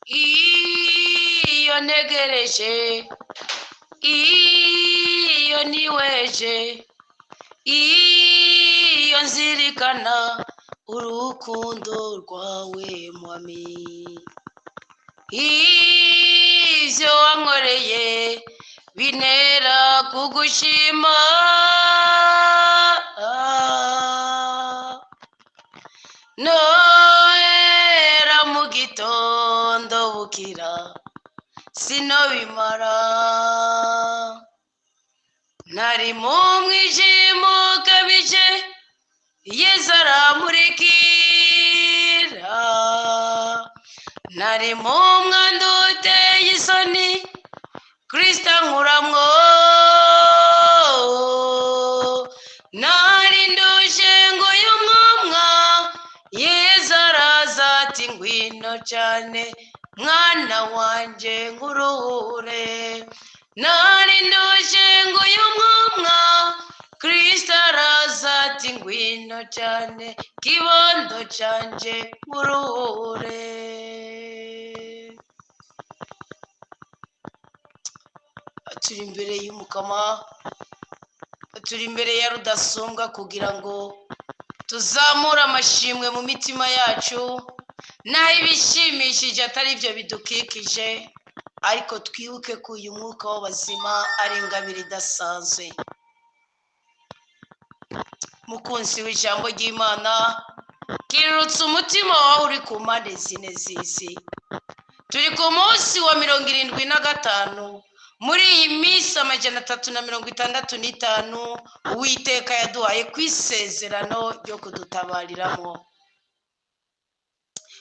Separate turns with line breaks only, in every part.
Iyo ntegereje, iyo niweje, iyo nzirikana urukundo rwawe mwami, ibyo wankoreye bintera kugushima. Nohera mu gitondo bukira sinobimara, nari mu mwijima ukabije, Yesu aramurikira. Nari mu mwanda uteye isoni, Kristo ankuramwo. Nari nduje ngo uyu mwumwa, Yesu araza ati ngwino cyane mwana wanjye nkuruhure. Nari nduje ngo uyu mwumwa, Kristo araza ati ngwino cyane kibondo cyanjye nkuruhure. Turi imbere y'Umukama, turi imbere ya Rudasumbwa kugira ngo tuzamure amashimwe mu mitima yacu, naho ibishimishije atari byo bidukikije, ariko twibuke ko uyu mwuka w'abazima ari ingabire idasanzwe. Mukunzi w'ijambo ry'Imana, kirurutse umutima wawe uri ku mpande zine z'isi. Turi ku munsi wa 75 muri iyi minsi 365 Uwiteka yaduhaye ku isezerano ryo kudutabariramo.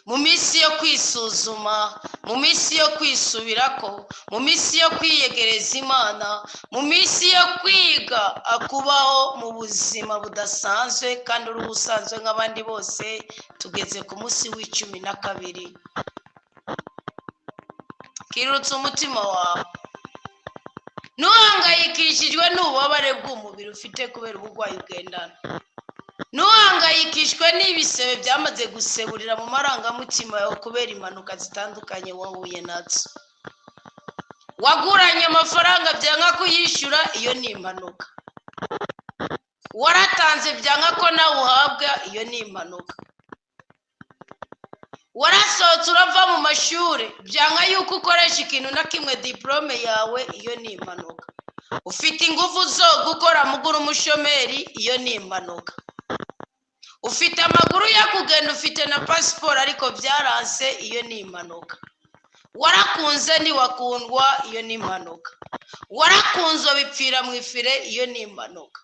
Mu minsi yo kwisuzuma, mu minsi yo kwisubirako, mu minsi yo kwiyegereza Imana, mu minsi yo kwiga akubaho mu buzima budasanzwe kandi uri ubusanzwe nk'abandi bose, tugeze ku munsi w'icumi na kabiri. Kirutse umutima wawe, ntuhangayikishijwe n'ububabare bw'umubiri ufite kubera uburwayi ugendana, ntuhangayikishwe n'ibisebe byamaze guseburira mu marangamutima yawe kubera impanuka zitandukanye wahuye nazo. Waguranye amafaranga byanga kuyishyura, iyo ni impanuka. Waratanze byanga ko nawe uhabwa, iyo ni impanuka. Warasohotse urava mu mashuri byanga yuko ukoresha ikintu na kimwe diplome yawe, iyo ni impanuka. Ufite ingufu zo gukora mugura umushomeri, iyo ni impanuka. Ufite amaguru yo kugenda, ufite na pasiporo ariko byaranse, iyo ni impanuka. Warakunze ntiwakundwa, iyo ni impanuka. Warakunze bipfira mu ifire, iyo ni impanuka.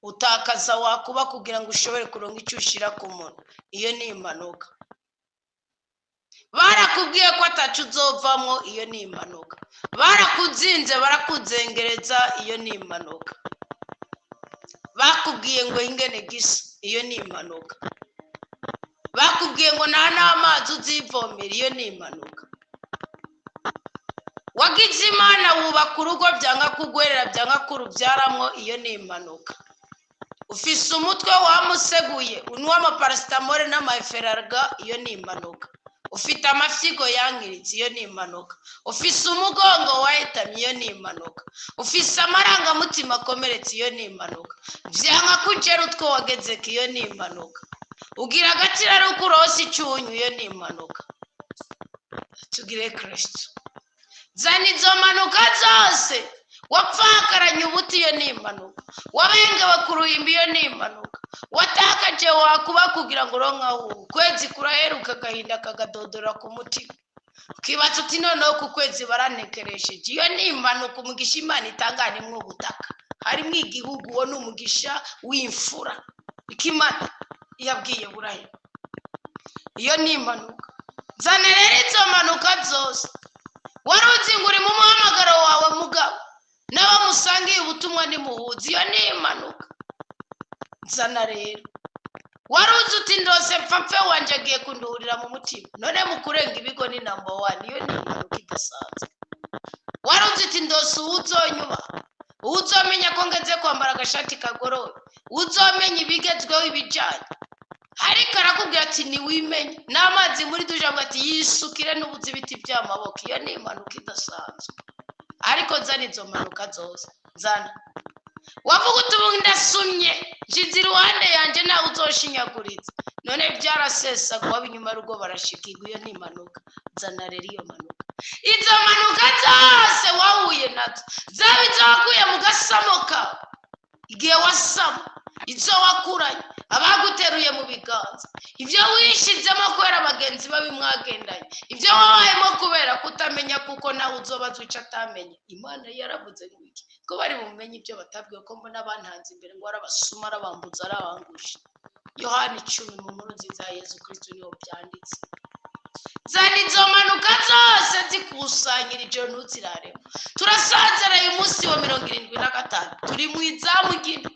Utakaza wakuba kugira ngo ushobore kuronka icyo ushyira ku muntu, iyo ni impanuka. Barakubwiye ko atacu uzovamo, iyo ni impanuka. Barakuzinze barakuzengereza, iyo ni impanuka. Bakubwiye ngo ingene gisa, iyo ni impanuka. Bakubwiye ngo nta n'amazi uzivomera, iyo ni impanuka. Wagize Imana wubaka urugo byanga kugwerera byanga kurubyaramwo, iyo ni impanuka. Ufise umutwe wamuseguye unywa amaparasitamole n'amaferarga, iyo ni impanuka. Ufite amafyigo yangiritse, iyo ni impanuka. Ufise umugongo wahetamye, iyo ni impanuka. Ufise amarangamutima akomeretse, iyo ni impanuka. Byanga kugera utwo wagezeko, iyo ni impanuka. Ugira agaciro ari uko urose icyunyu, iyo ni impanuka. Tugire Kristo. Zana izo mpanuka zose. Wapfakaranye ubuti, iyo ni impanuka. Wabengewe ku ruhimbi, iyo ni impanuka. Watakaje wakuba kugira ngo uronke aho ukwezi kuraheruka agahinda kagadodora ku mutima, ukibaza uti noneho ku kwezi barantekeresheje, iyo ni impanuka. Umugisha Imana itanga harimwo ubutaka, harimwo igihugu, uwo ni umugisha w'imfura Imana yabwiye Burayi, iyo ni impanuka. Zana rero izo mpanuka zose. Wari uzi ngo uri mu muhamagaro wawe mugabo n'abo musangiye ubutumwa nimuhuze, iyo ni impanuka. Zana rero. Wari uzi uti ndose mpfa wanjye agiye kunduhurira mu mutima, none mu kurenga ibigo ni namba 1, iyo ni impanuka idasanzwe. Wari uzi uti ndose uwuzonyuba, uwuzomenya ko ngeze kwambara agashati kagoroye, uwuzomenya ibigezweho ibijyanye. Ariko arakubwira ati ntiwimenye n'amazi muri duje, avuga ati yisukire n'ubuzi ibiti by'amaboko. Iyo ni impanuka idasanzwe. Ariko nzana izo mpanuka zose, nzana wavuga uti ubu ndasumye, nshize iruhande yanjye, nawe uzoshinyaguritse. None byarasesagwa inyuma y'urugo barashikirwa. Iyo ni impanuka. Nzana rero iyo mpanuka, izo mpanuka zose wahuye nazo, zaba izo wakuye mu gasamo kawe igihe wasama, izo wakuranye abaguteruye mu biganza, ibyo wishizemo kubera bagenzi babi mwagendanye, ibyo wabayemo kubera kutamenya, kuko nawe uzobaza icyo atamenye. Imana yaravuze ngo iki? Ko bari bumenye ibyo batabwiwe, ko mbona bantanze imbere ngo arabasuma, arabambuza, arabangusha. Yohani 10 mu nkuru nziza ya Yezu Kristo niho byanditse. Zana izo mpanuka zose zikusanyira ijoro ntuziraremo. Turasanzara uyu munsi wa 75, turi mu izamu ry'indwi.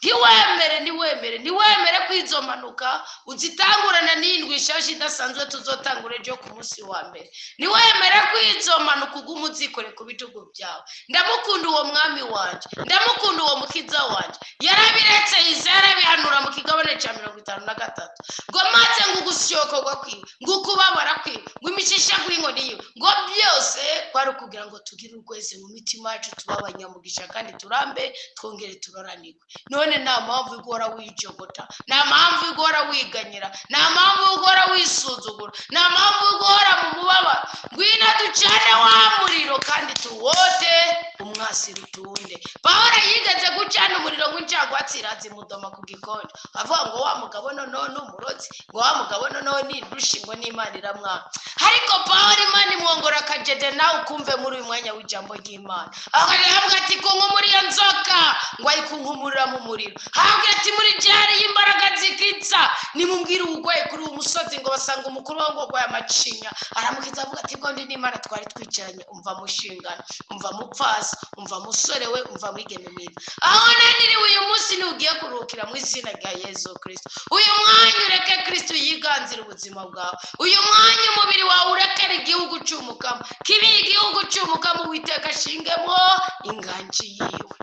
Ntiwemere, ntiwemere, ntiwemere ko izo mpanuka uzitangurana n'indwi ishashi idasanzwe tuzotangura ejo ku munsi wa mbere. Ntiwemere ko izo mpanuka uguma uzikore ku bitugu byawe. Ndamukunda uwo mwami wanjye, ndamukunda uwo mukiza wanjye. Yarabiretse iza, yarabihanura mu kigabane cya 53 ngo maze ngo ugusyokorwa kwiwe, ngo ukubabara kwiwe, ngo imishisha kw'inkoni yiwe, ngo byose kwari ukugira ngo tugire urweze mu mitima yacu, tube abanyamugisha kandi turambe, twongere turoranirwe. None nta mpamvu igora wijogota, nta mpamvu igora wiganyira, nta mpamvu igora wisuzugura, nta mpamvu igora mu mubabaro. Ngwino ducane wa muriro kandi tuwote umwasi rutunde. Pawulo yigeze gucana umuriro w'injangwatsi irazimudoma ku gikonjo, avuga ngo wa mugabo noneho ni umurozi, ngo wa mugabo noneho ni indushi, ngo n'Imana iramwanga. Ariko Pawulo Imana imwongora akajede. Nawe ukumve muri uyu mwanya w'ijambo ry'Imana, avuga ati kunkumura iyo nzoka, ngo ayikunkumurira mu muriro. Avuga ati muri jari y'imbaraga zikitsa, nimubwire uwugwaye kuri uwo musozi. Ngo basanga umukuru we ngo urwaye amacinya, aramukiza. Avuga ati bwo ndi n'Imana twari twicaranye. Umva mushingana, umva mupfasi, umva musore we, umva mwigeme mwiza, aho naniriwe uyu munsi ntugiye kuruhukira mu izina rya Yezu Kristo. Uyu mwanya ureke Kristo yiganzira ubuzima bwawe. Uyu mwanya umubiri wawe urekere igihugu cy'umukamo kibi, igihugu cy'umukamo Uwiteka ashingemo inganji yiwe.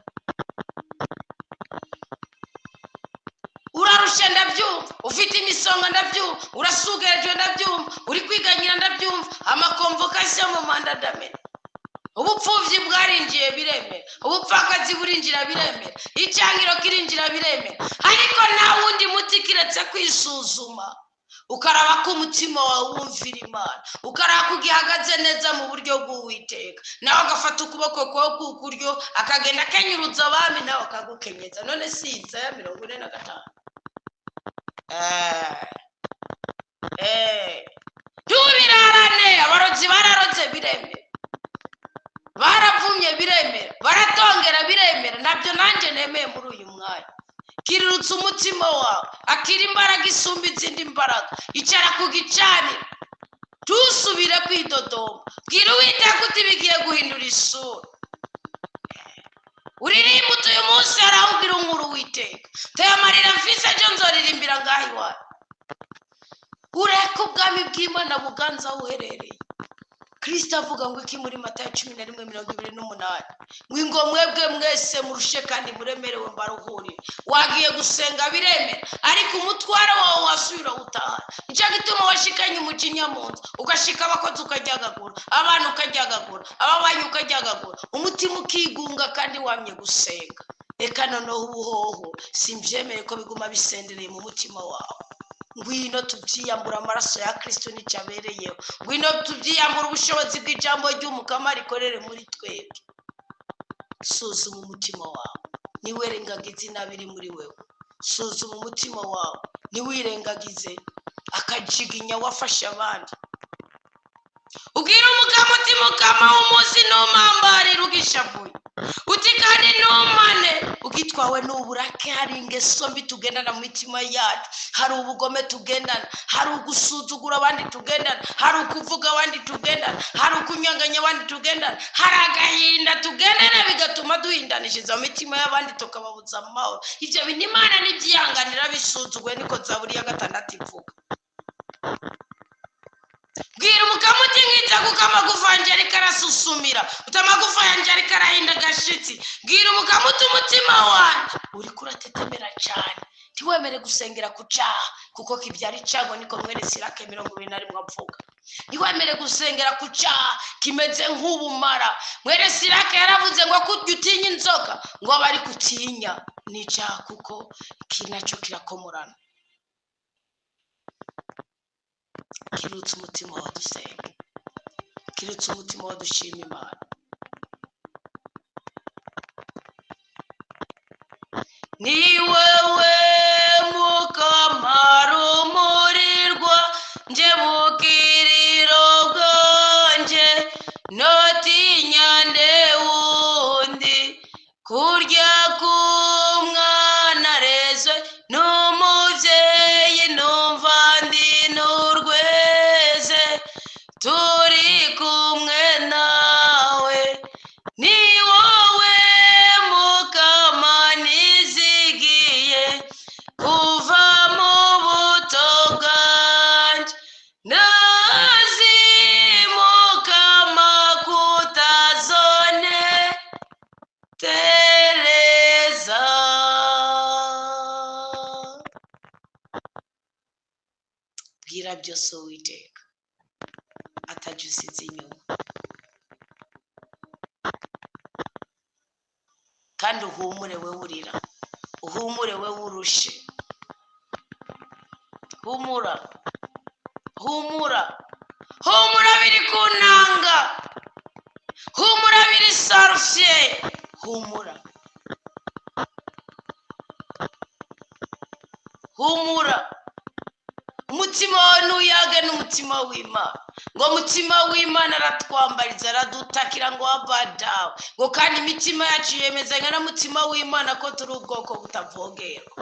Urarusha ndabyumva, ufite imisonga ndabyumva, urasugerejwe ndabyumva, uri kwiganyira ndabyumva, amakomvokasiyo mu manda ndamena. Ubupfubyi bwarinjiye biremera, ubupfakazi burinjira biremera, icyangiro kirinjira biremera. Ariko nta wundi muti kiretse kwisuzuma, ukaraba ko umutima wawe wumvira Imana, ukaraba ko ugihagaze neza mu buryo bw'Uwiteka. Nawe agafata ukuboko kwawe k'ukuryo akagenda akenyurutsa abami, nawe akagukenyeza. None si Yesaya 45? Tubirarane. Abarozi bararotse biremera, baravumye biremera, baratongera biremera. Ntabyo nanjye nemeye muri uyu mwanya. Kirirutse umutima wawe, akira imbaraga isumba izindi mbaraga, icara ku gicaniro, ntusubire kwidodomba. Bwira Uwiteka uti bigiye guhindura isura. Uririmba uti uyu munsi hari aho ugira inkuru Uwiteka, teye amarira mfise ejo nzoririmbira ngaho iwawe. Ureke ubwami bw'Imana buganza aho uherereye. Kristo avuga ngo iki muri Matayo 11:28? Ngo mwebwe mwese murushe kandi muremerewe mbaruhurire. Wagiye gusenga biremera, ariko umutwaro wawe wasubira utaha. Nicyo gituma washikanye umujinya mu nzu, ugashika abakozi ukaryagagura, abantu ukaryagagura, ababanyi ukaryagagura, umutima ukigunga kandi wamye gusenga. Reka noneho ubuhoho simbyemere ko biguma bisendereye mu mutima wawe. Ngwino tubyiyambura amaraso ya Kristo n'icyabereyeho. Ngwino tubyiyambura ubushobozi bw'ijambo ry'umukama rikorere muri twebwe. Suzuma umutima wawe, ntiwirengagize inabi iri muri wewe. Suzuma umutima wawe, ntiwirengagize akajiginya wafashe abandi. Ubwira umukama uti mukama w'umunsi ntumambarire ugishavuye, uti kandi ntumane ugitwawe n'uburake. Hari ingeso mbi tugendana mu mitima yacu, hari ubugome tugendana, hari ugusuzugura abandi tugendana, hari ukuvuga abandi tugendana, hari ukunyanganya abandi tugendana, hari agahinda tugendana, bigatuma duhindanishiriza mu mitima y'abandi tukababuza amahoro. Ibyo bintu Imana ntibyihanganira bisuzuguwe, niko Zaburi ya 6 ivuga. Bwira umukama uti nkiza kuko amagufa yanjye ariko arasusumira, uti amagufa yanjye ariko arahinda agashitsi. Bwira umukama uti umutima wanjye uri kuratetemera cyane, Ntiwemere gusengera ku cyaha kuko kibyara icyago, niko mwene Sirake 21 avuga. Ntiwemere gusengera ku cyaha kimeze nk'ubumara. Mwene Sirake yaravuze ngo kurya utinya inzoka, ngo aba ari gutinya n'icyaha kuko iki nacyo kirakomorana. Kirutse umutima wa dusenge, kirutse umutima wa dushima Imana. Ni wewe Mukama rumurirwa nje bukiriro bwanjye, notinya nde wundi, kurya k'umwana arezwe n'umubyeyi, numva ndi n'urweze, turi kumwe nawe. Ni wowe Mukama nizigiye kuva mu buto bwanjye, nazi Mukama kutazone tereza. Bwira byose Uwiteka atajya usize inyuma, kandi uhumure we urira, uhumure we urushe, humura, humura, humura biri ku nanga, humura biri sarufye, humura, humura. Umutima wawe ntuyage n'umutima w'Imana, ngo umutima w'Imana aratwambariza, aradutakira ngo abadawe, ngo kandi imitima yacu yemezanya n'umutima w'Imana ko turi ubwoko butavogerwa.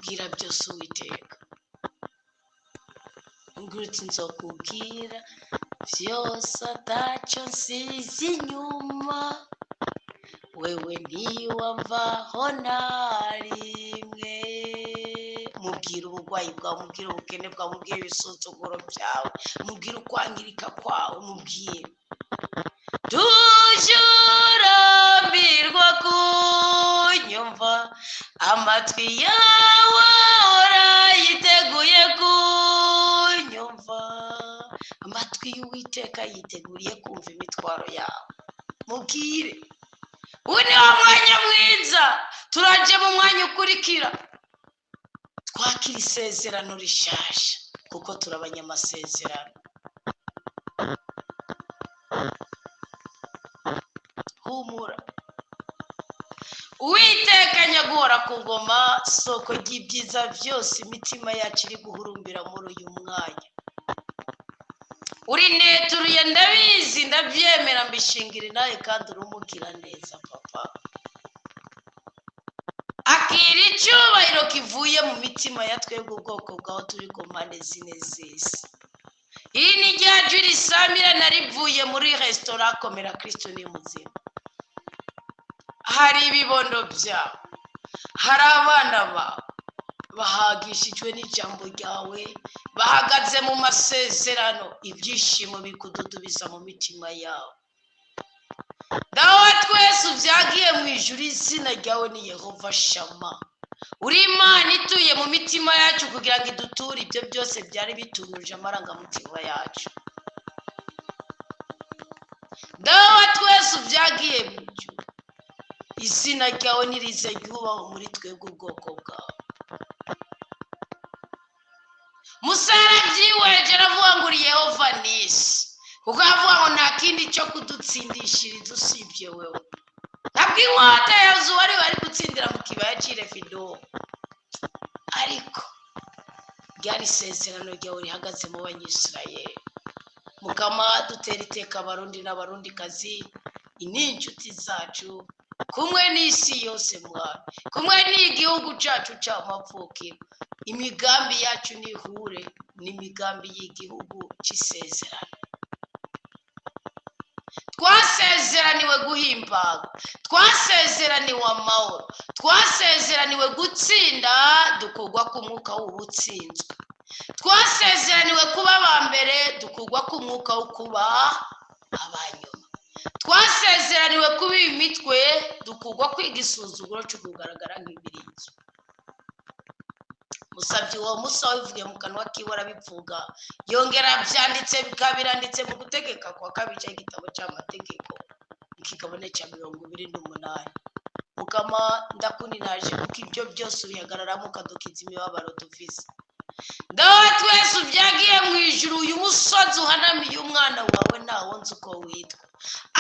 Bwira byose Uwiteka, ngurutse nzokubwira byose atacyo nsize inyuma, wewe ntiwamvaho na rimwe. Mubwire uburwayi bwawe, mubwire ubukene bwawe, mubwire ibisuzuguro byawe, mubwire ukwangirika kwawe, mubwire. Tujurambirwa kunyumva, amatwi yawe ahora yiteguye kunyumva. Amatwi y'Uwiteka yiteguriye kumva imitwaro yawe. Mubwire. Uyu ni wo mwanya mwiza, turaje mu mwanya ukurikira twakira isezerano rishasha, kuko turi abanyamasezerano. Humura. Uwiteka nyaguhora ku ngoma, soko ry'ibyiza byose imitima yacu iri guhurumbira muri uyu mwanya. Uri neturuye ndabizi, ndabyemera, mbishingira nawe, kandi urumugira neza papa. Akira icyubahiro kivuye mu mitima ya twebwe ubwoko bwawe turi ku mpande zine z'isi. Iri ni rya jwi risamira narivuye muri resitora, komera Kristo ni muzima. Hari ibibondo byawe, hari abana bawe bahagishijwe n'ijambo ryawe, bahagaze mu masezerano, ibyishimo bikududubiza mu mitima yawe. Dawe twese ubyagiye mu ijuru, izina ryawe ni Yehova Shama. Uri Imana ituye mu mitima yacu kugira ngo iduture ibyo byose byari bitunuje amarangamutima yacu. Dawe twese ubyagiye mu ijuru, izina ryawe nirize ryubahwe muri twebwe ubwoko bwawe. Musa yarabyiweje aravuga ngo uri Yehova nisi, kuko avuga ngo nta kindi cyo kudutsindishiriza usibye wewe. Ntabwo inkota ya Yozuwe ari bari gutsindira mu kibaya cy'i Refidimu, ariko ryari isezerano ryawe rihagaze mu Banyisirayeli. Mukama dutera iteka Abarundi n'Abarundikazi, ni inshuti zacu, kumwe n'isi yose mwami, kumwe n'igihugu cyacu cy'amavukiro. Imigambi yacu nihure n'imigambi y'igihugu cy'isezerano. Twasezeraniwe guhimbaga, twasezeraniwe amahoro, twasezeraniwe gutsinda dukugwa ku mwuka w'ubutsinzwe, twasezeraniwe kuba aba mbere dukugwa ku mwuka wo kuba abanyuma. Twasezeraniwe kuba imitwe, dukugwa kwiga isuzuguro cyo kugaragara nk'ibirenge. Musabye uwo Musa wabivuye mu kanwa kiwe arabivuga, yongera byanditse bikabiranditse mu gutegeka kwa kabiri cy'igitabo cy'amategeko mu kigabane cya 28. Mukama ndakuninaje kuko ibyo byose ubihagararamo ukadukiza imibabaro dufise. Dawe twese ubyagiye mu ijuru, uyu musozi uhanamiye umwana wawe ntawo nzi uko witwa,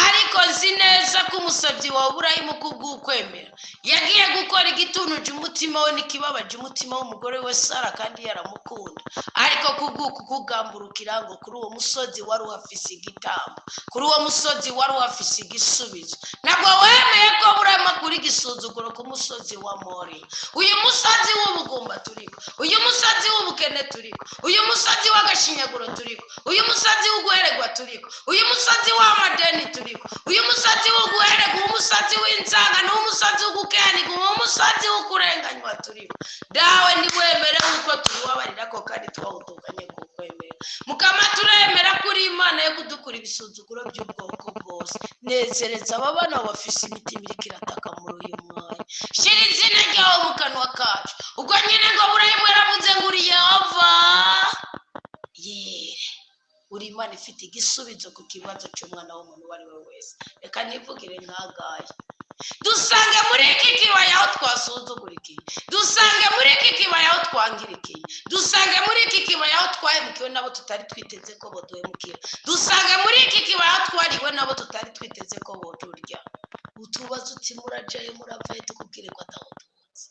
ariko nzi neza ko umusabyi wawe Burayimu kubw'ukwemera yagiye gukora igitunuje umutima we n'ikibabaje umutima w'umugore we Sara, kandi yaramukunda, ariko kubw'uku kugamburukira ngo kuri uwo musozi wari uhafise igitambo, kuri uwo musozi wari uhafise igisubizo. Ntabwo wemeye ko Burayimu akura igisuzuguro ku musozi wa Moriya. Uyu musozi w'ubugumba turiko, uyu musozi w'ubukene turiko, uyu musozi w'agashinyaguro turiko, uyu musozi w'uguheregwa turiko, uyu musozi w'amadeni turiko, uyu musozi w'uguheregwa, umusozi w'inzanga, n'umusozi w'ugukehanirwa, umusozi w'ukurenganywa turiko. Dawe ntiwemere uko tubabarira ko kandi twawutunganye kukwemera. Mukama turemera kuri Imana yo kudukura ibisuzuguro by'ubwoko bwose. Nezereza aba bana bafise imitima iriko irataka muri uyu mwanya. Shira izina ryawe mu kanwa kacu. Ubwo nyine ngo Burayimu yaravuze ngo uri Yehova yere, uri Imana ifite igisubizo ku kibazo cy'umwana w'umuntu uwo ari we wese. Reka nivugire nkagaye. Dusange muri iki kibaya aho twasuzugurikiye, dusange muri iki kibaya aho twangirikiye, dusange muri iki kibaya aho twahemukiwe nabo tutari twiteze ko boduhemukira, dusange muri iki kibaya aho twariwe nabo tutari twiteze ko boturya. Utubazo uti murajaye muravaye, tukubwire ko ataho tuzi.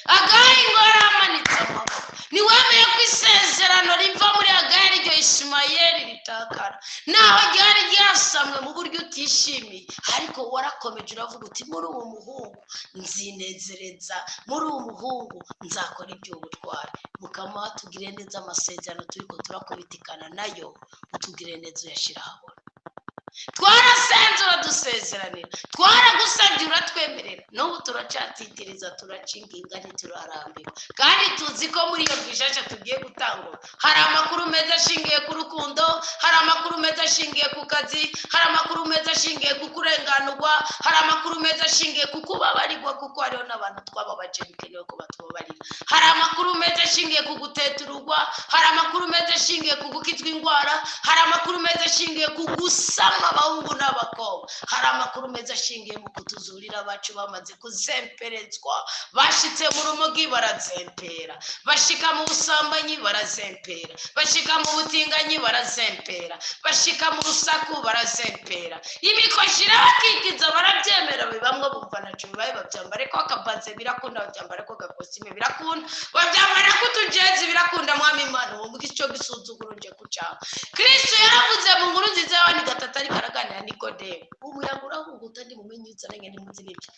Agayi ngo yaramanitse amaboko, ntiwemeye ko isezerano riva muri Agayi ryo Ishimayeli ritakara, naho ryari ryasamwe mu buryo utishimiye, ariko warakomeje uravuga uti muri uwo muhungu nzinezereza, muri uwo muhungu nzakora iby'ubutwari. Mukama tugire neza amasezerano turiko turakubitikana nayo, utugire neza uyashyira ahabona. Twarasenze uradusezeranira, twaragusabye uratwemerera, n'ubu turacatitiriza, turacinginga, ntiturarambirwa. Kandi tuzi ko muri iyo bwishasha tugiye gutangura hari amakuru meza ashingiye ku rukundo, hari amakuru meza ashingiye ku kazi, hari amakuru meza ashingiye ku kurenganurwa, hari amakuru meza ashingiye ku kubabarirwa, kuko hariho n'abantu twababaje bikenewe ko batubabarira. Hari amakuru meza ashingiye ku gutetururwa, hari amakuru meza ashingiye ku gukizwa indwara, hari amakuru meza ashingiye ku gusama abahungu n'abakobwa, hari amakuru meza ashingiye mu kutuzurira abacu bamaze kuzemperezwa, bashitse mu rumogi barazempera, bashika mu busambanyi barazempera, bashika mu butinganyi barazempera, bashika mu rusaku barazempera, imikoshi irabakikiza barabyemera, bibamwe bumva naco bibaye, babyambara ko akabaze birakunda, babyambara ko agakosime birakunda, babyambara ko utujezi birakunda. Mwami Imana uwo ico gisuzuguro nje kucanga. Kristo yaravuze mu nkuru nziza y'Yohana 3 ariko araganira Nikodemu, umuyaga urahuguta ntimumenye uzananye ntimuzi n'ibyo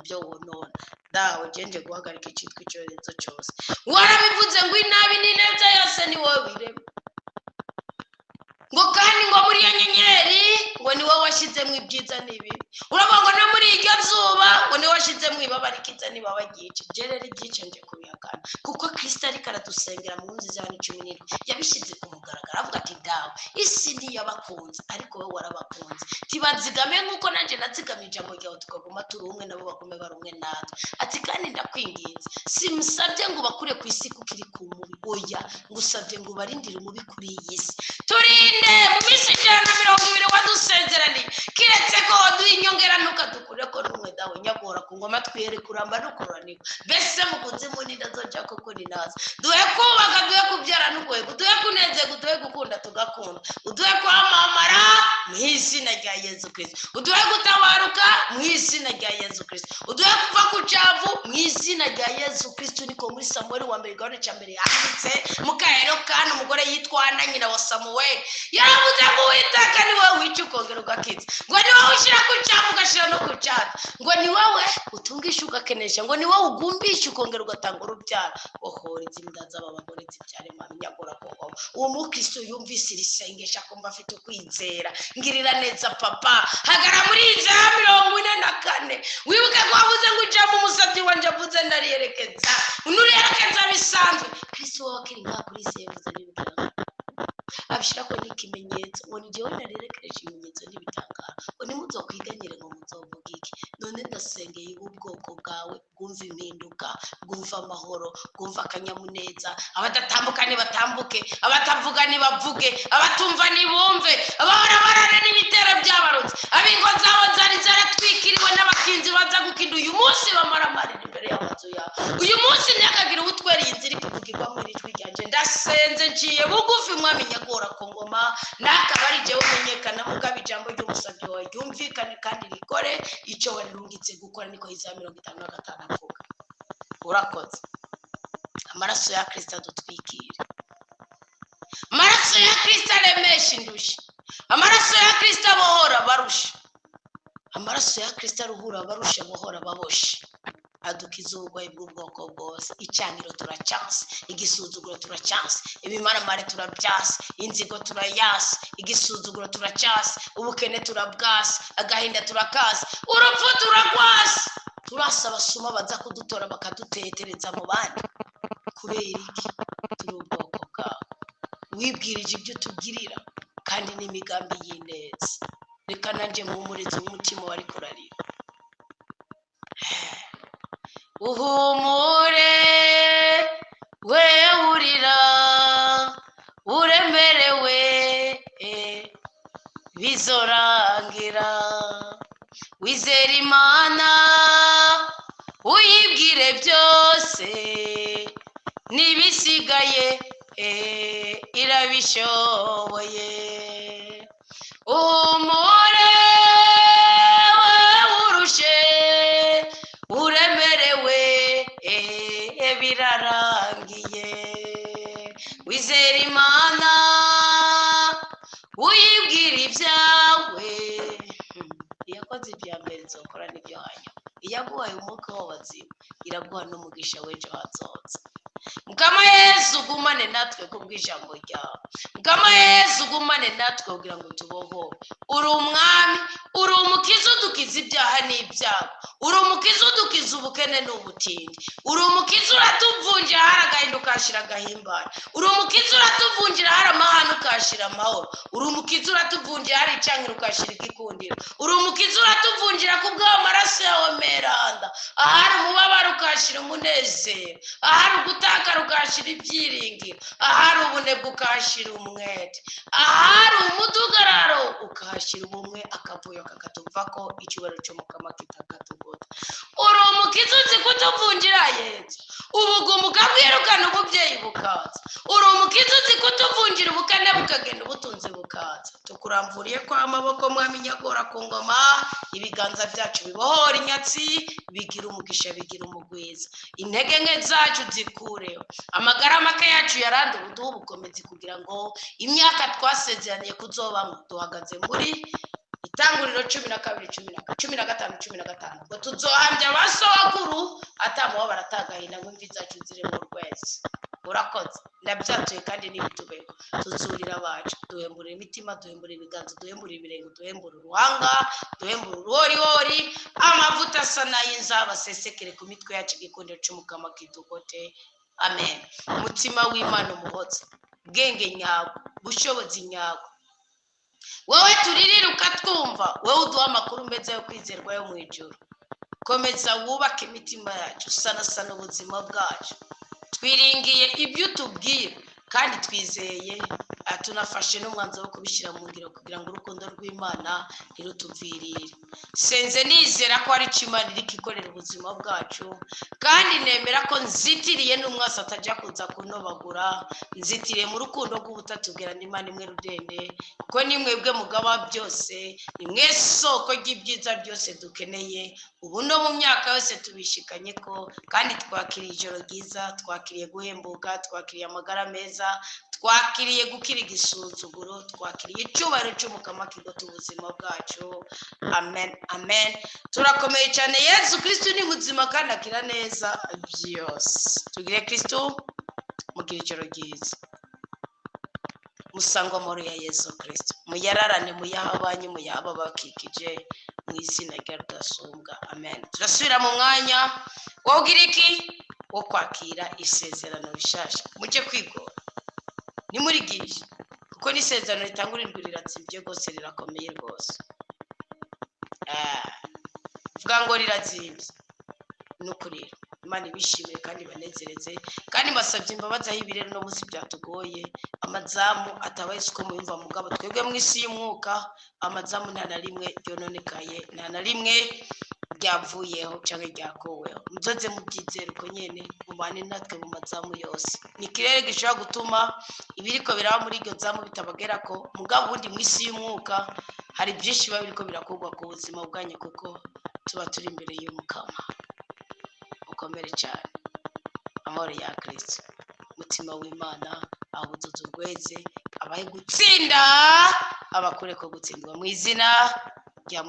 ibyo wonona. Dawe genje guhagarika icitwa icyorezo cyose. Warabivuze ngo inabi n'ineza yose ni wowe birema, ngo kandi ngo muri iyo nyenyeri ngo ni wowe washyizemo ibyiza n'ibibi, uravuga ngo no muri iryo zuba ngo ni wowe washyizemo ibaba rikiza n'ibaba ryica. Ibyo rero ibyica nje kubihakana, kuko Kristo ariko aradusengera mu nzu za 17 yabishyize ku mugaragaro, avuga ati dawe isi ntiyabakunze ariko wowe warabakunze, tibazigame nk'uko nanjye nazigamye ijambo ryawe, tukaguma turi umwe nabo bagume bari umwe natwe. Ati kandi ndakwinginze, simusabye ngo ubakure ku isi kuko iri ku mubi, oya ngusabye ngo ubarindire umubi kuri iyi si. Turinde mu minsi 120 wadusezeraniye, kiretse ko waduha inyongera ntukadukure ko n'umwe dawe nyagora ku ngoma twiyere kuramba no kuranirwa. Mbese mukunze munini azoca koko ni naza. Duhe kubaka, duhe kubyara n'uguheka, duhe kunezerwa, uduhe gukunda tugakunda, uduhe kwamamara mu izina rya Yezu Kristo, uduhe gutabaruka mu izina rya Yezu Kristo, uduhe kuva ku cyavu mu izina rya Yezu Kristo. Niko muri Samuel wa mbere igabane cya mbere yanditse mukahero kandi umugore yitwa Ana nyina wa Samuel yaravuze ngo Uwiteka ni wowe wica ukongera ugakiza, ngo ni wowe ushyira ku cyavu ugashyira no ku cyatsi, ngo ni wowe utungisha ugakenesha, ngo ni wowe ugumbisha ukongera ugatanga urubyaro. Ohora izi mbwa z'aba bagore zibyare mama nyagora koko. Uwo mukristo yumvise iri sengesho akumva afite ukwizera, ngirira neza papa, hagara muri Yesaya 44, wibuke ko wavuze ngo ujya mu musabyi wanje avuze ndariyerekeza, nuriyerekeza bisanzwe. Kristo wowe akiri ngaha kuri isi yavuze n'ibitangaro, abishyira ko n'ikimenyetso, ngo ni jyewe narerekereje ibimenyetso n'ibitangaro, ngo Bwumva amahoro, bwumva akanyamuneza. Abadatambuka nibatambuke, abatavuga nibavuge, abatumva nibumve, abahora barara n'ibitero byabarutse, ab'ingo zabo zari zaratwikiriwe n'abakinzi baza gukinda, uyu munsi bamaramarira imbere y'amazu yabo. Uyu munsi ntihakagire uwutwereye inzira ikavugirwamo iri jwi ryanjye. Ndasenze nciye bugufi, mwami nyagora ku ngoma, nakaba ari jyewe umenyekana, mugaba ijambo ry'umusabyi wawe ryumvikane kandi rikore icyo warirungitse gukora. Niko Yesaya 55 avuga. Urakoze. Amaraso ya Kristo adutwikire, amaraso ya Kristo aremesha indushyi, amaraso ya Kristo abohora abarusha, amaraso ya Kristo aruhura abarusha, abohora ababoshe, adukiza uburwayi bw'ubwoko bwose. Icyaniro turacyanse, igisuzuguro turacyanse, ibimaramare turabyase, inzigo turayase, igisuzuguro turacyase, ubukene turabwase, agahinda turakase, urupfu turagwase. Turasa abasuma baza kudutora bakadutetereza mu bandi. Kubera iki? Turi ubwoko bwawe, wibwirije ibyo utugirira kandi n'imigambi y'ineza. Reka nanjye mpumurize umutima wari kurarira. Uhumure we urira uremerewe, bizorangira. Wizera Imana uyibwire byose, n'ibisigaye irabishoboye. Uhumure we urushe uremerewe, birarangiye. Wizera Imana uyibwira ibyawe. Iyakoze ibya mbere nzokora n'ibyo hanyuma. Iyaguhaye umwuka w'abazima iraguha n'umugisha w'ejo hazoza. Mukama Yesu, ugumane natwe kubw'ijambo ryawe. Mukama Yesu, ugumane natwe kugira ngo tubohore. Uri umwami, uri umukiza udukiza ibyaha n'ibyago, uri umukiza udukiza ubukene n'ubutindi, uri umukiza uratuvunjira hari agahinda ukahashyira agahimbara, uri umukiza uratuvunjira hari amahane ukahashyira amahoro, uri umukiza uratuvunjira hari icyankiro ukahashyira igikundiro, uri umukiza uratuvunjira kubw'ayo maraso yawe meranda, ahari umubabaro ukahashyira umunezero, ahari ugutakara ukahashyira ibyiringiro, ahari ubunebwe ukahashyira umwete, ahari umudugararo ukahashyira ubumwe, akavuyo kakatuva ko icyubahiro cy'umukama kitakatugota. Uri umukiza uzi kutuvunjira Yesu, ubugumu ukabwirukana, ububyeyi bukaza. Uri umukiza uzi kutuvunjira ubukene bukagenda, ubutunzi bukaza. Tukuramvuriye ko amaboko, mwami nyagora ku ngoma, ibiganza byacu bibohora inyatsi, bigira umugisha, bigira umugwiza. Intege nke zacu zikureho, amagara make yacu yarandura, uduhe ubukomezi kugira ngo imyaka twasezeraniye kuzobamo duhagaze muri Itanguriro 12 15 15, ngo tuzohambya abasogokuru atamuba baratagahinda, ngo imvi zacu ziri mu rwezi. Urakoze, ndabyatuye kandi n'ibitubeho. Tuzurira abacu, duhembura imitima, duhembura ibiganza, duhembura ibirenge, duhembura uruhanga, duhembura uruhorihori. Amavuta asa n'ay'inzaba asesekere ku mitwe yacu, igikundiro cy'umukama kidugote. Amen. Umutima w'Imana umuhotse, bwenge nyabwo, bushobozi nyabwo, wowe turirira ukatwumva, wowe uduha amakuru meza yo kwizerwa yo mu ijuru. Komeza wubake imitima yacu, sanasana ubuzima bwacu. Twiringiye ibyo utubwira kandi twizeye, tunafashe n'umwanzuro wo kubishyira mu ngiro kugira ngo urukundo rw'Imana ntirutuvirire. Senze nizera ko hari icyo Imana iri ikorera ubuzima bwacu, kandi nemera ko nzitiriye n'umwasi atajya kuza kunobagura. Nzitiriye mu rukundo rw'ubutatubwira n'Imana imwe rudende, kuko ni mwebwe mugaba byose, ni mwe soko ry'ibyiza byose dukeneye ubu no mu myaka yose. Tubishikanye ko kandi twakiriye ijoro ryiza, twakiriye guhembuka, twakiriye amagara meza, twakiriye gukira igisuzuguro, twakiriye icyubahiro cy'umukama kigota ubuzima bwacu. Amen, amen. Turakomeye cyane. Yesu Kristo ni muzima kandi akira neza byose. Tugire Kristo, mugire ijoro ryiza, musangwa amahoro ya Yesu Kristo, muyararane, muyaha abanyu, muyaha ababakikije, mu izina rya Rudasumbwa. Amen. Turasubira mu mwanya wogira iki wo kwakira isezerano rishasha. Mujye kwigora nimurigishe, kuko n'isezerano ritanga urindwi riratsimbye rwose, rirakomeye rwose. Vuga ngo riratsimbye, ni ukuri. Imana ibishimire kandi ibanezereze. Kandi mbasabye imbabazi aho ibi rero uno munsi byatugoye, amazamu atabaye uko muyumva, mugabo twebwe mu isi y'umwuka amazamu nta na rimwe ryononekaye, nta na rimwe ryavuyeho cyangwa ryakuweho. Muzoze mubyizere uko nyene, mubane natwe mu mazamu yose. Ni ikirere gishobora gutuma ibiriko biraba muri iryo zamu bitabagerako, mugabo ubundi mu isi y'umwuka hari byinshi biba biriko birakorwa ku buzima bwanyu, kuko tuba turi imbere y'Umukama. Mukomere cyane, amahoro ya Kristo, umutima w'Imana abuzuza urweze, abahe gutsinda, abakure ko gutsindwa mu izina rya